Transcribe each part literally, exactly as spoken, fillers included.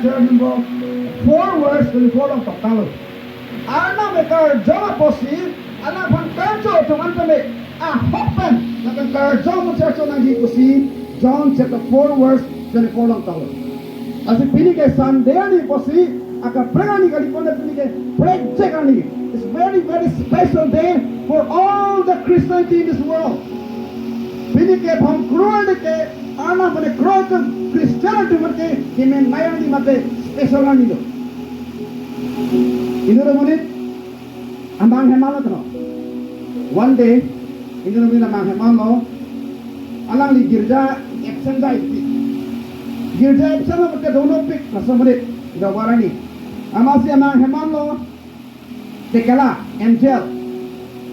Chapter number four verse twenty-four along toktanglo. Arnam ekarjong apotsi, alangphan karcho atum an tame ahok pen lapen karjong muchar cho nangji pusi John chapter four verse twenty-four along toklo. Lasi pini ke Sunday arni pusi, akaprek arni kaliponte, pini ke prekjak arni. It's very, very special day for all the Christianity in this world. Pini ke Bhomkuru arni ke Arnam pen kroi atum, Christian atum ke kemenei arni mate special arni lo. Inut amonit amang hemanlo teno. One day, inut amonit amang hemanlo, alangli girja absent dai ti. Girja absent lo mate dono pik laso amonit, Deobar arni. Amatsi amang hemanlo, tekela, angel.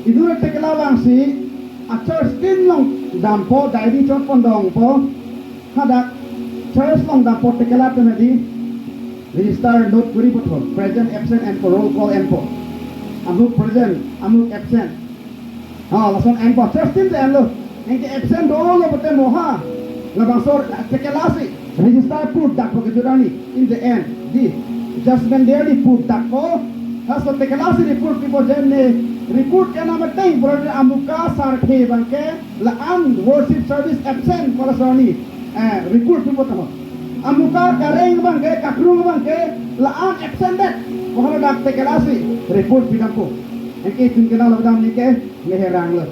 Inut tekela vangsi, a church tin along dampo, diary chot pon dongpo. Hadak church along dampo tekela atum hedi register note kuri puthot, present, absent enpo, roll call enpo. Amuk present, amuk absent. Ha, lason enpo, church tin te enlo. Anke absent dolo pute mo ha, labangso tekela si register put dakpo kejut arni. In the end, dei, judgment day arni put dakpo. Laso tekela si report pipo, jenne report ke nama teng pura amuka sarthe abangke la-an worship service absent pu laso arni, eh, report pipo tamo. Amuka kareng abangke, kakrung abangke la-an absent det pu haladak tekela si report pidampo. Anke itum ke nang labdam ni ke meherang lo.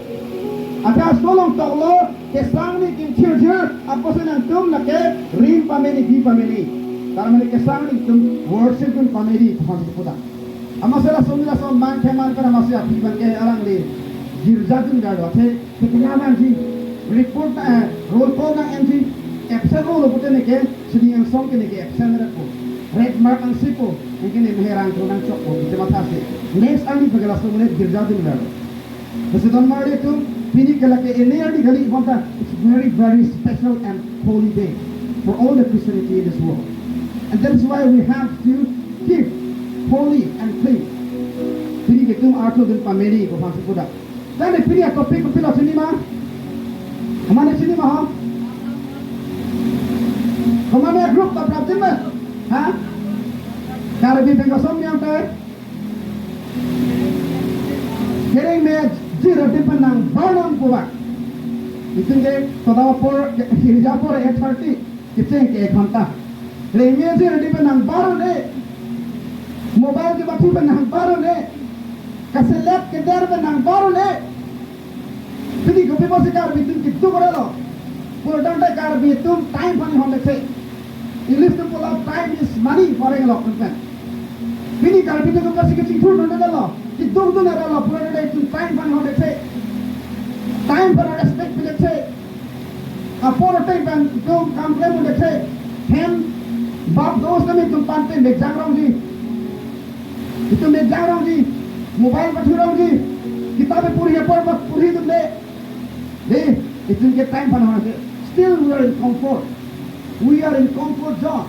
Athe laso along toklo, kesang ni kin chirjir, apotsi nangtum lake rim pame ni bi pame ni. Tar mane kesang ni tum worship tum pame ni, Tuhan si pudak. Amatsi laso ni laso amang keman pen amatsi aphi abangke alangli girja dun gardo athe, tekela nangji, report, eh, roll call nang enji, absent rolo pute neke, sining angsong ke neke absent rat po. Red mark angsi po, anke ne meherang thonang chokpo, ite mathasi. Next arni pagala so mane girja dun gardo. Lasi don marli atum, pini ke lake ene arni kali bonta, it's very, very special and holy day for all the Christianity in this world. And that is why we have to keep holy and clean. Pini ke itum artho dun pame ni pu aphansi pudak. Tangte pini a topic kopilo chini ma? Mane chini ma ho? Komatne group ta prapjin ma? Ha? Karbi Anglong ason yang te. Kereng mejir adim pen nangbarnon pu ba. Itum ke toda apor, hirja apor eight thirty, kecheng ke ek ghonta. Kereng mejir adim pen nangbarnon e. Mobile kebathi pen nangbarnon e. Kaselet keder pen nangbarnon e. Pini kopi apotsi Karbi atum keduk relo? Pura tangte Karbi atum time aphan hondek se. English atum pulo time is money, foreign lo pen. Pini Karbi atum kopi apotsi kachingthur nonde lo? Keduk dun relo, pura tangte itum time aphan hondek se. Time aphan respect pidek se. Apor time pen itum kam klem un-e se. Hem bap dos kami itum pante mejang rongji. Itum mejang rongji. Mobile bathi rongji. Kitab puri apor bak puri dun le. Dei, itum ke time aphan hondek se. Still we are in comfort. We are in comfort zone.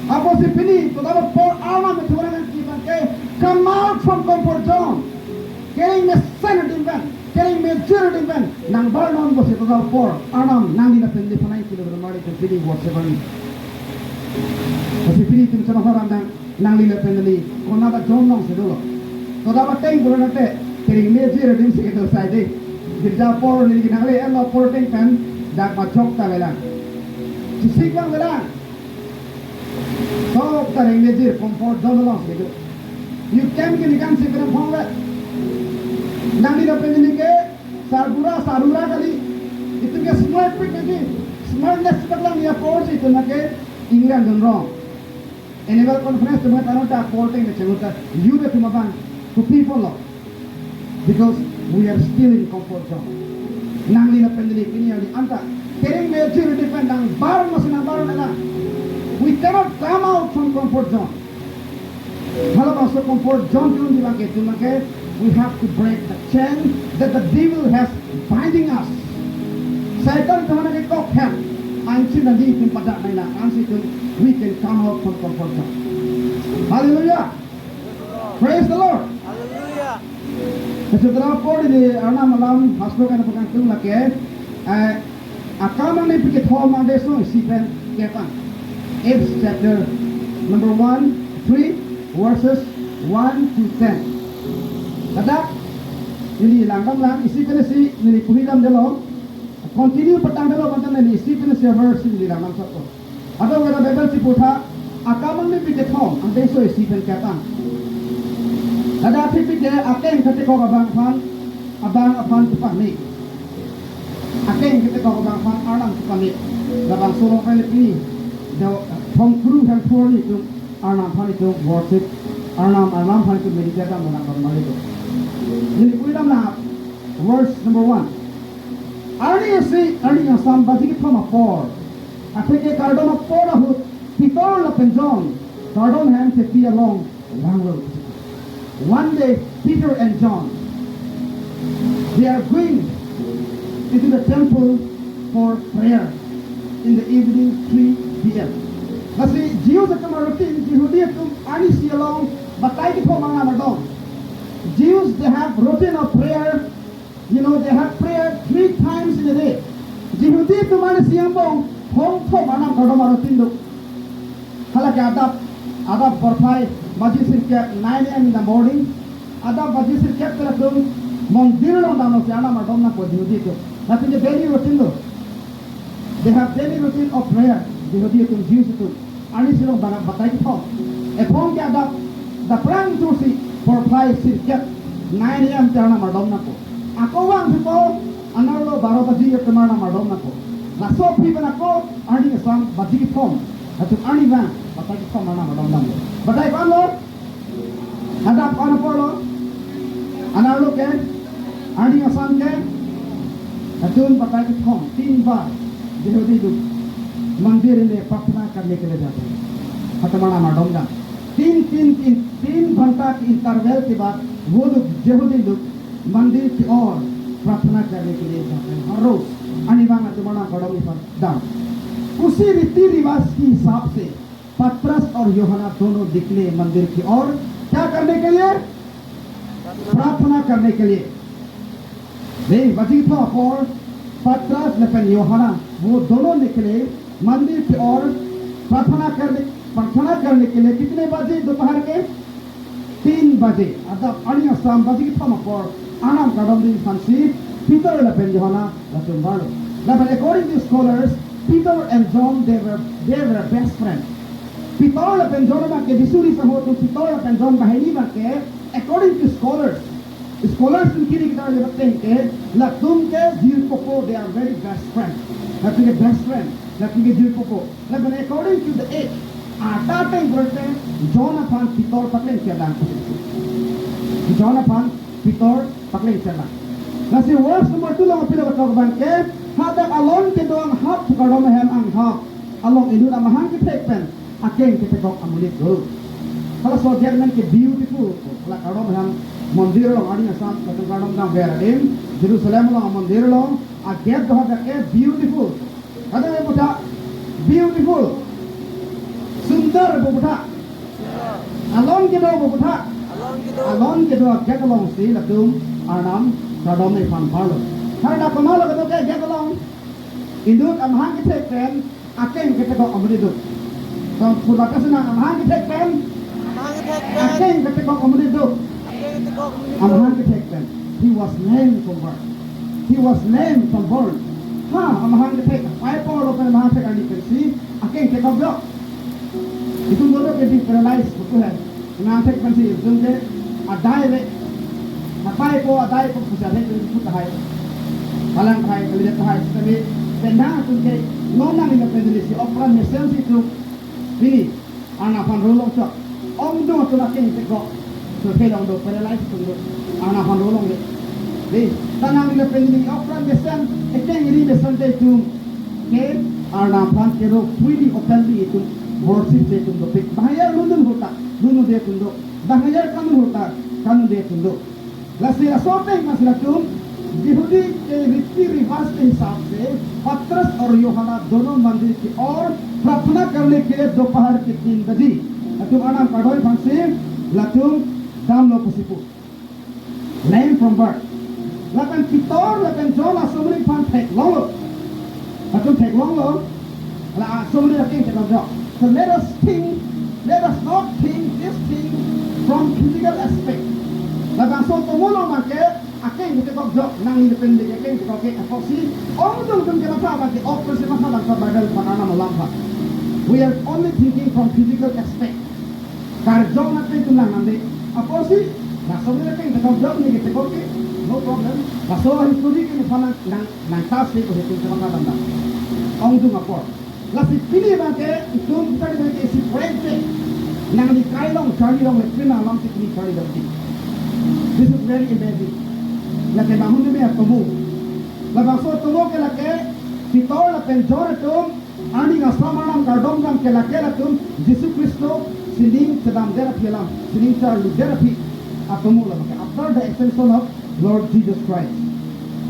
Apotsi pini, toda apor Arnam ithurang ki abangke, come out from comfort zone. Kereng mesen adim pen, kereng mejir adim pen nangbarnon pusi toda apor Arnam nangli lapen neli aphan nangkilo, don marli atum, pini worship arni. Lasi pini itum chonghor amdang, nangli lapen neli konat a-zone alongsi dolo. Toda ateng pura tangte kereng mejir adim si kedo sai dei. Girja apor neli kenangle elo apor ateng pen dak ma chok ta avelang. Chisik vangvelang. Chok ta kereng mejir, comfort zone alongsi kedo. Youth camp ke nikan si kereng phong le. Nangli lapen neli ke sarbura, sarura kali. Itum ke smart pik nangji. Smartness paklang ya apor si itum ke England dun rong. Annual conference atum ta non ta apor ateng me chenglu ta youth atum abang to people lo. Because we are still in comfort zone. Nangli lapen neli pini arni anta kereng mejir adim pen nangbar masi nangbar nela. We cannot come out from comfort zone. Halabangso comfort zone ke-un abangke itum ke, we have to break the chain that the devil has binding us. Satan atum aphan ke kok hem anchot nangji itum padak nanglang, ansi itum we can come out from comfort zone. Hallelujah. Praise the Lord. Hallelujah. Kesutra apor di Arnam alam hastro kan bukan tung lake, eh, akam nangli pike thom ang de sung isi pen kepang. Acts chapter number one, three, verses one to ten. Ladak neli langdamlang, isi pen isi neli puridamdetlo. Continue patangdetlo, bonta neli isi pen isi verse neli langdamsakpo. Ado kena Bible si putha, akam angni pi kethom, ante so isi pen kethom. Ladak thipik ke akeng ketekok abang aphan, abang aphan kepanik. Akeng ketekok abang aphan Arnam kepanik. Labangso along pen pini, the thom kru hemphu arni itum Arnam aphan itum worship, Arnam, Arnam aphan itum meditate dam, Arnam aphan mali do. Neli puridamnang, verse number one. Arni isi, arni asam baji kethom apor, atheke kardom apor ahut, Peter lapen John kardom hem thepi along vanglo. One day, Peter and John, they are going into the temple for prayer in the evening, three p.m. Lasi Jews atum a-routine, Jehudi atum arni isi along batai kethom Arnam ardom. Jews, they have routine of prayer. You know, they have prayer three times in a day. Jehudi atum arni isi angbong hong thom Arnam kardom a-routine do. Halake adap, adap porphai baji sirkep, nine a.m. in the morning. Adap baji sirkep ke latum mondir along damlo si Arnam ardom nangpo Jehudi atum. Latum ke daily routine do. They have daily routine of prayer. Jehudi atum, Jews atum. Arni isi along bana batai kethom. Ephong ke adap, adap prang thursi porphai sirkep, nine a.m. te Arnam ardom nangpo. Ako vang thupo, anerlo baro baji atum Arnam ardom nangpo. Laso aphi pen ako arni asam baji kethom, latum arnivang batai kethom Arnam ardom nangpo. Batai ko-anlo? Adap ko-an aporlo? Anerlo ke, arni asam ke, latum batai kethom, तीन बार Jehudi लोग मंदिर में प्रार्थना करने के लिए जाते हैं. Latum Arnam ardom dam. तीन, तीन, तीन, तीन घंटा के interval के बाद वो लोग, यहूदी लोग, मंदिर की ओर प्रार्थना करने के लिए जाते हैं हर रोज. Arnivang latum Arnam kardom iphan dam. उसी रीति रिवाज के हिसाब से पतरस और यूहन्ना दोनों निकले मंदिर की ओर, क्या करने के लिए? प्रार्थना करने के लिए. Dei, baji kethom apor, पतरस lapen यूहन्ना, वो दोनों निकले मंदिर की ओर प्रार्थना करने, प्रार्थना करने के लिए. कितने बजे दोपहर के? तीन बजे. Adap arni asam baji kethom apor, Arnam kardom ding aphansi Peter lapen यूहन्ना latum vanglo. Lapen according to scholars, Peter and John, they were, they were best friends. Peter lapen John abang ke, Jisu ri sangho atum Peter lapen John banghini abang ke, according to scholars, scholars atum kiri kita le bateng ke, latum ke jirpo po, they are very best friends. Latum ke best friend, latum ke jirpo po. Lapen according to the age, adap ateng pulote John aphan Peter pakleng chelang. John aphan Peter pakleng chelang. Lasi verse number two along pilo katok abang ke, hadak alon kedo anghap, kardom ahem anghap along inut amahang kethek pen akeng ketekok amonit do. Halaso agate amen ke Beautiful. Hala kardom ahem mondir along, arni asam latum kardom dam ver adim, Jerusalem along mondir along agate do hadak ke Beautiful. Kadokave putha Beautiful. Sundar pu putha. Alon kedo pu putha. Alon kedo. Alon kedo agate alongsi latum Arnam kardom iphan parlo. Hadak komatlo kedo ke agate along? Inut amahang kethek pen akeng ketekok amonit do. Tong pura kasi na amahang kethek pen. Amahang kethek pen. Akeng ketekok amonit do. Akeng ketekok amonit do. Amahang kethek pen. He was lame from birth. He was lame from birth. Ha, amahang kethek. Pai apor lo pen amahang kethek arni pensi akeng ketekok do. Itum dodo ke di paralyze buku hai. Nang thek pensi itum ke adai le. Apai ko adai ko puja hai tu put hai. Palang hai, kalidet hai, sitame penang atum ke non nangli lapen neli si okran mesen si itum. Pini, Arnam aphan rulong chok. Ongdung atum akeng ketekok. So, phelong do, paralyze atum do. Arnam aphan rulong le. Dei, ta nangli lapen neli okran mesen, ekeng ri mesen te itum ke Arnam aphan kero puili open di itum worship te itum dopik. Banghini lun-un hota, lun-un de itum do. Banghini kanun hota, kanun de itum do. Lasi laso ateng mas latum, यहूदी के रीति रिवाज के हिसाब से पतरस और यूहन्ना दोनों मंदिर की ओर प्रार्थना करने के लिए दोपहर के तीन बजे. Latum Arnam kardom aphansi, latum damlo pusi pu. Lame from birth. Lapen Peter lapen John asomri aphan theklonglo. Latum theklonglo. La asomri akeng theklonglo. So let us think, Along abangke akeng ketekok jok, nangli pen de akeng ketekok ke apotsi ongdung atum kematha abangke ok pensi matha abangke Bible aphan Arnam alam aphan. We are only thinking from physical aspect. Karjong na pen tum lang nang de. Apotsi laso ne akeng ketekok jok, ne ketekok ke, no problem. Laso history ke nephan nang nang nang tas de ko history kematha damdam. Ongdung apor. Lasi pini abangke itum kita di abangke isi prank ke. Nangli kai along, charli along, le pini along si pini charli damji. This is very amazing. Lake banghini me atomo. Labangso atomo ke lake Pitor lapen John atum, arni asam arnam kardom dam ke lake latum Jisu Khristo sining chedamdet aphi alam, sining charlidet aphi atomo labangke. After the ascension of Lord Jesus Christ,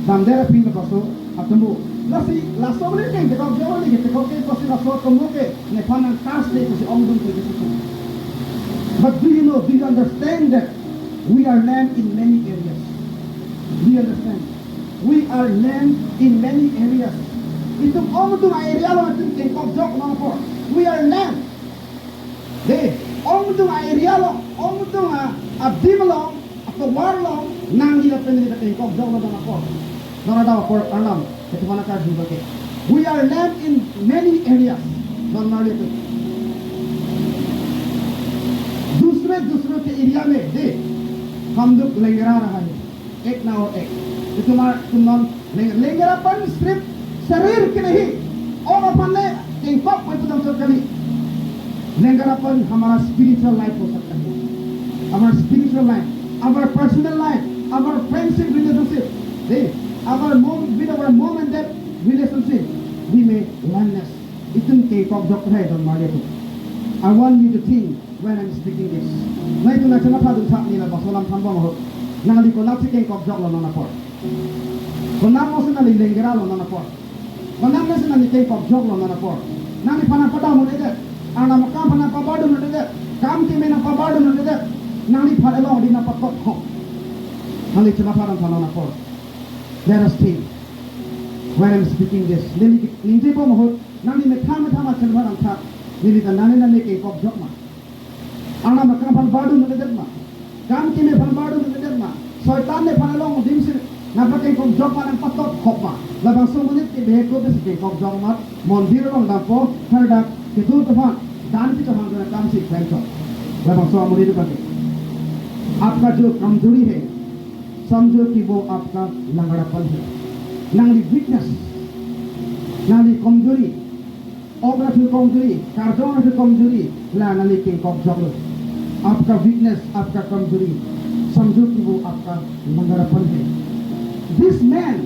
damdet aphi labangso atomo. Lasi laso ne akeng ketekok jok, ne ketekok ke apotsi laso atomo ke nephan nang tas de pusi ongdung ke Jisu. But do you know, do you understand that we are lamb in many areas? Do you understand? We are lamb in many areas. Itum ongdung a-area along itum kengkok jok non apor. We are lamb. De, ongdung a-area along, ongdung a, adim along, atovar along, nangli lapen neli ta kengkok joklo non apor. Non adap apor Arnam, ketuhan akar juga ke. We are lamb in many areas. Non marli tu. दूसरे दूसरे के एरिया में, de, हम लोग लंगड़ा रहा है। एक ना हो एक। Itum ar, itum non leng-, lengerapan sirf sarir ke nahi, ok aphan le kengkok pu itum dam sar kali. Lengerapan hamara spiritual life ho sakta hai. Our spiritual life, our personal life, our friendship relationship, de, our mom, with our mom and dad relationship, we may oneness. Itum kengkok jok hai don marli tu. I want you to think when I'm speaking this. Nangtum nangchematha dun tha, neli labangso alam thanbom ahut. Nangli konatsi kengkok joklo non apor? Konat mo si nangli lenggera lo non apor? Konat mo si nangli kengkok joklo non apor? Nangliphan nangpadam un-edet, Arnam akam aphan nangpabardun un-edet, kam keme nangpabardun un-edet, nangliphan along di nangpatokhok. Nangli chematha dam tha non apor. Let us think. When I'm speaking this, neli ningjebom ahut, nangli methang methang ma chematha dam tha, neli ta nane nane kengkok jok ma? Arnam akam aphan bardun un-edet ma? Kam keme aphan bardun un-edet ma? Soitan nephan along adim si nangpakengkok jok ma, nangpatokhok ma? Labangso amonit ke behek ko besi kengkok jok ma, mondir along dampo, hadak kedo aphan, dan kechehang dun akam si klem chok. Labangso amonit abangke. आपका जो कमजोरी है, समझो कि वो आपका लंगड़ापन है. Nangli weakness, nangli कमजोरी, ok atum कमजोरी, karjong atum कमजोरी, la nangli kengkok joklo. आपका weakness, आपका कमजोरी, समझो कि वो आपका लंगड़ापन है. This man,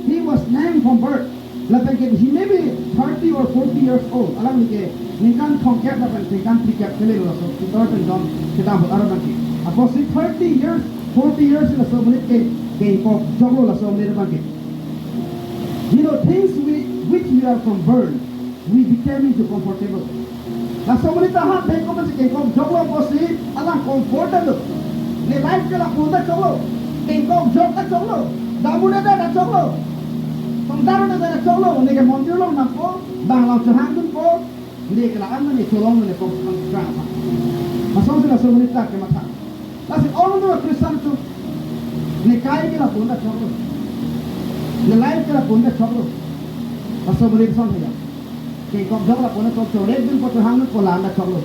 he was lame from birth. Lapen ke he may be thirty or forty years old. Alangli ke ningkan thomkep lapen ningkan phlikep kele lo laso Pitor pen John kedam ahut aron abangke. Apotsi thirty years, forty years laso amonit ke kengkok joklo laso amonit abangke. You know, things we, which we are from born, we became into comfortable. Laso amonit ta ha bengkok si kengkok joklo apotsi alang comfortable. Ne life ke lapu ta choklo. Kengkok jok ta choklo. Dam un-edet ta choklo. Tongdar un-edet ta choklo. Ne ke mondir along dampo, bang along chehang dunpo. Ne ke la-an ne cholong ne kong kong krang. Lason si laso amonit ta kematha. Lasi ongdung a-Christian atum, ne kai ke lapu ta choklo. Ne life ke lapu ta choklo. Laso amonit ason haya. Kengkok jok lapu ta chok, chorek dunpo, chehang dunpo, la-an ta choklo.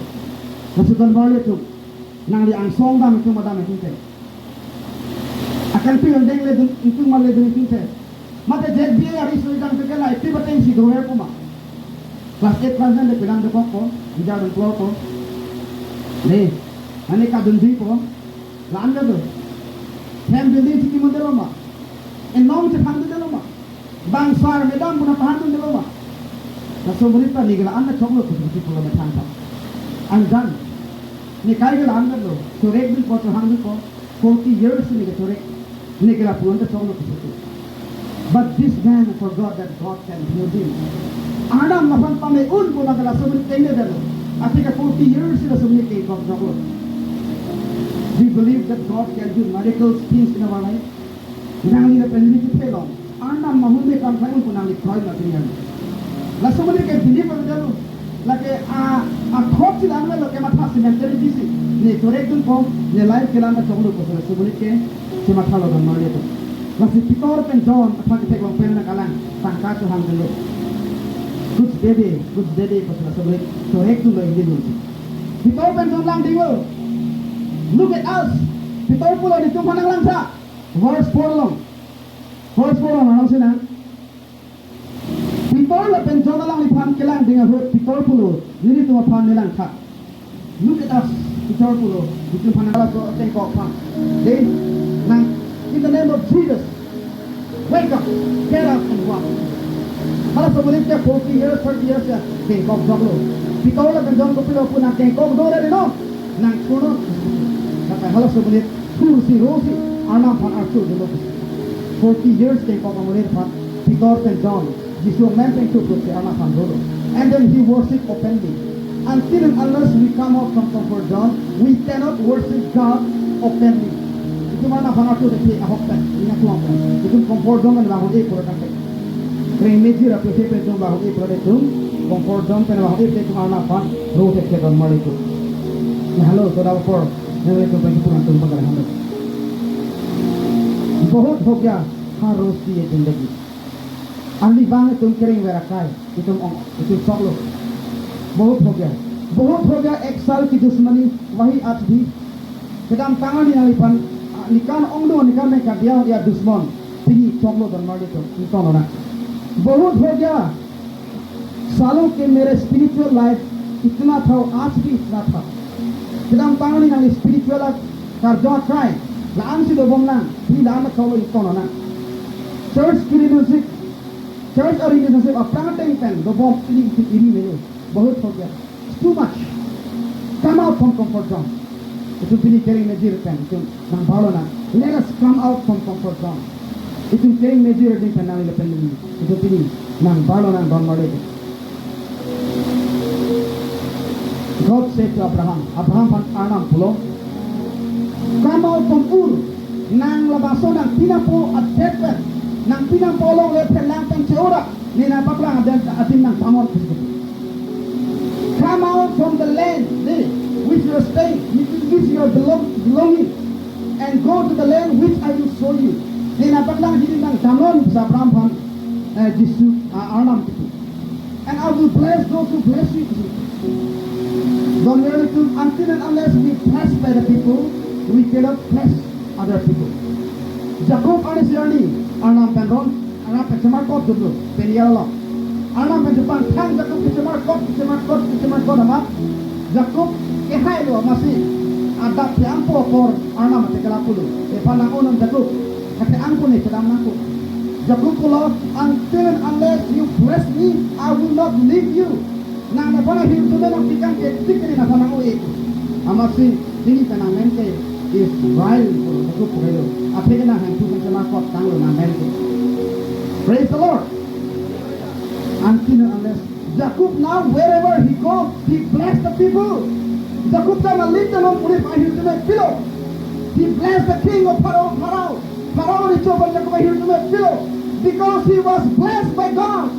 Lasi don marli atum, nangli angsong dam itum adam itum te. Akangpi angdeng le dun itum, mal le dun itum te. Mate Z B A ari soi jang te ke la active ateng si dover pu ma? Class eight, class nine le pelam dokokpo, bijar dun klorpo. Ne, mane kadun juipo, la-an ta do. Hem building si kimun detlo ma? Enong si thang detlo ma? Bang sar madam pu nangpahang dun detlo ma? Laso amonit ta ne ke la-an ta choklo pusi pulo methang ta. I'm done. Ne kai ke la-an ta lo. Chorek dunpo, chehang dunpo. Forty years ne ke chorek. Ne ke lapu ta choklo pusi. But this man forgot that God can heal him. Arnam aphan pame unpo ma ke laso amonit tengne detlo. Athe ke forty years laso amonit kengkok joklo. We believe that God can do miracles, things in our life. Nangli lapen neli kethe along Arnam mahun me kam klem pu nangli kroi ma pini an. Laso amonit ke believe ave detlo. Lake a, a thought si la-an lo, kematha si mentality si. Ne chorek dunpo, ne life ke la-an ta choklo pusi laso amonit ke Chemathalo don marli atum. Lasi Peter pen John aphan ketheklong pen nangkalang tangka chohangdunlo. Kuch de de, kuch de de, pu laso bule chorek dunlo ingdin dunsi. Peter pen John langdinglo. Look at us. Peter pulo, netum aphan nanglangtha. Verse four along. Verse four along, along sinang. Peter lapen John alangliphan kelangding ahut Peter pulo, nelitum aphan nelangtha. Look at us, Peter pulo, netum aphan nanglang, so kengkok aphan. Then, nang, in the name of Jesus, wake up, get up and walk. Halaso amonit ke forty years, thirty years ya kengkok joklo. Peter lapen John kopilo pu nangkengkok do re no, nangchorno. Lapen halaso amonit thursi rosi Arnam aphan archo dunlo. Forty years kengkok amonit aphan Peter pen John Jisu amen pen chokche Arnam aphan rolo. And then he worship openly. Until and unless we come out from comfort zone, we cannot worship God openly. Itum Arnam aphan archo thekthe ahok pen, ina tuang pen. Itum comfort zone pen banghun-e pura tangte. Kereng meji ra pese pen itum banghun-e pura itum, comfort zone pen banghun-e pen itum Arnam aphan ro thekthe don marli atum. Nahalo, toda apor, nahalo itum pen itum Arnam atum pagara halo. बहुत हो गया हर रोज की ये जिंदगी। Arni bang itum kereng ver akai, itum ong, itum choklo. बहुत हो गया, बहुत हो गया एक साल की दुश्मनी, वही आज भी। Kedamtang arni nangliphan, ah, nikan ongdung, nikan nangkadiya ya dusmon. Pini choklo don marli atum, ingtongnang. बहुत हो गया, सालों के मेरे स्पिरिचुअल लाइफ इतना था, आज भी इतना था। Kedamtang arni nangli spiritual a karjong akai, la-an si dobom nang, pini la-an choklo, ingtongnang. Church ke relationship, church a relationship aphrang ateng pen dobom, pini itum iri melo. बहुत हो गया। It's too much. Come out from comfort zone. Itum pini kereng meji pen itum nangbarlonang. Let us come out from comfort zone. Itum kereng meji adim pen nangli lapen neli, itum pini nangbarlonang don marli. God said to Abraham, Abraham aphan Arnam pulo, "Come out from Ur, nang labangso nangpinangpo adet pen, nangpinangpo alongle pen nang pen che-ora, ne nangpaklang adet adim nang pamon." Come out from the land, the, which you are staying, which you are belong, belonging, and go to the land which I will show you. Ne nangpaklangji adim nang damnon, pusi Abraham aphan, eh, Jisu, ah, Arnam kipu. And I will bless those who bless you. Don marli atum, until and unless we blessed by the people, we cannot bless other people. Jacob arnisi arni Arnam pen ron, Arnam pen chemarkot dunlo, Peniel along. Arnam pen chepangthang Jacob ke chemarkot, ke chemarkot, ke chemarkot amat Jacob kehailo, amatsi adap the-angpo apor Arnam ate kela pulo, "Nephan nang-o non Jacob, kathe-angpo ne chedam nangkok." Jacob pulo, "Until and unless you bless me, I will not leave you." Nang nephan ahirjume nangpikangkle tik ke ne nephan nang-o-e. Amatsi pini pen nang men ke is vile, pulo, Jacob pulo. Athe ke nang hangtu pen chemarkot tanglo nang men ke. Praise the Lord. Until and unless Jacob now, wherever he go, he bless the people. Jacob ta malim ta non puri ahirjume pilo. He blessed the king of Pharaoh, Pharaoh. Pharaoh recho aphan Jacob ahirjume pilo, because he was blessed by God.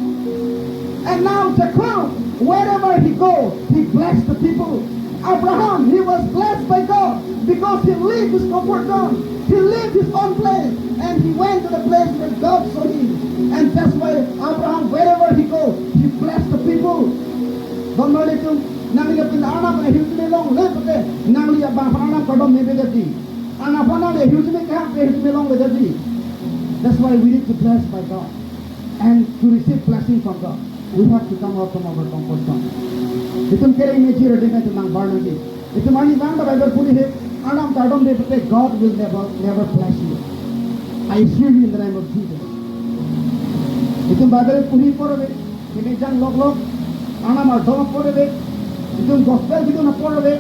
And now Jacob, wherever he go, he blessed the people. Abraham, he was blessed by God because he leave his comfort zone. He leave his own place and he went to the place where God saw him. And that's why Abraham, wherever he go, he blessed the people. Don marli atum, nangli lapen Arnam ahirjume longle pute, nangli abang aphan Arnam kardom mevedetji. Arnam aphan nangli ahirjume kehang, ahirjume longvedetji. That's why we need to blessed by God. And to receive blessing from God, we have to come out from our comfort zone. Itum kereng meji adim pen itum nangbarnangji. Itum arni bang ta Bible puri he, Arnam kardomde pute, God will never, never bless you. I assure you in the name of Jesus. Itum Bible puri porave, kemejang loklok, Arnam ardom porave, itum gospel itum porave,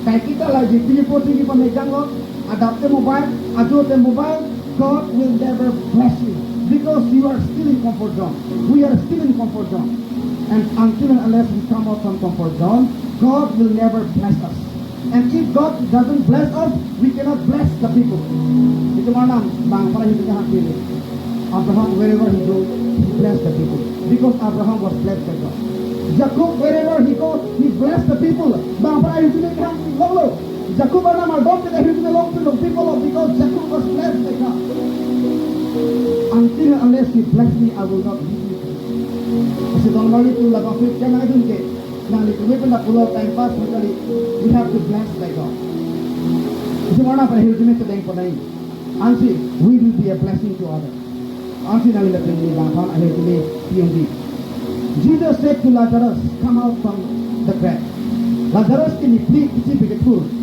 kaiketa la je pini poti ki pamejanglok, adap te mobile, ajo te mobile, God will never bless you because you are still in comfort zone. We are still in comfort zone. And until and unless we come out from comfort zone, God will never bless us. And if God doesn't bless us, we cannot bless the people. Itum Arnam bang aphan ahirjume hangpile. Abraham, wherever he go, he blessed the people. Because Abraham was blessed by God. Jacob, wherever he go, he blessed the people. Bang aphan ahirjume kehang longlo. Jacob Arnam ardom pen ahirjume longpilo, people of, because Jacob was blessed. Until unless you bless me, I will not leave you. Isi don marli tu labang fit kan nangdun ke, nangli kami penda pulo time pass kali, we have to bless by God. Isi mana pada hidup ini sedang pernah. Ansi, we will be a blessing to others. Ansi nangli lapen neli bang aphan ahirjume piyongji. Jesus said to Lazarus, "Come out from the grave." Lazarus ke neli phli kisi pikethur.